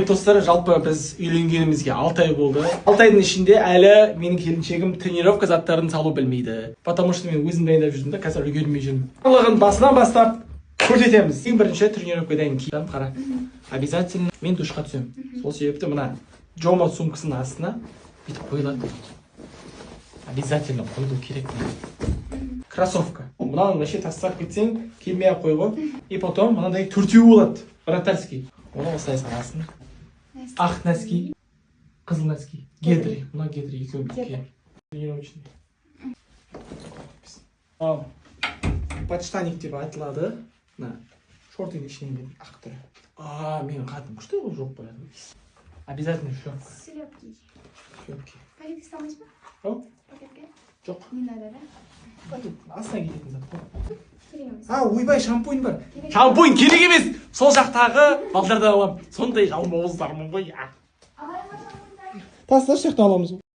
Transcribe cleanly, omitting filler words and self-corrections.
Достар, жалпы біз үйленгенімізге 6 ай болды. 6 айдың ішінде әлі менің келіншегім тренировка заттарын салу білмейді, потому что мен өзім дайындап жүрдім да, қазір үлгермей жүрмін. Барлығын басынан бастап көрсетеміз. Ең бірінші тренировкадан кейін, қара, обязательно мен душқа түсемін. Сол себепті мына Жома сумкасының астына бүйтіп қойылады, обязательно қойылу керек. Кроссовка мынаны вообще тастап кетсең, келмей ақ қой ғой. И потом мынандай төртеу болады, вратарский, оны осылай саласың. Ақ носки, қызыл носки, гетры, мына гетры екеуі Гетры. Тренировочный. Ал подштаник деп айтылады, мына шортының ішінен келетін ақ түрі. А менің қатыным күшті қылып жауып қояды. Обязательно шлепка. Шлепки. Шлепки. Пакетке салмайсыз ба? Ау? Пакетке? Жоқ. Не надо, да? Пакет астына кететін зат қой. Керек емес. А, ойбай, шампунь бар. Керек. Шампунь керек емес, сол жақтағы балдардан аламын. Сондай жалмауыздармын ғой, а. Алайын ба шампуньдар? Тасташы, жақтан аламыз.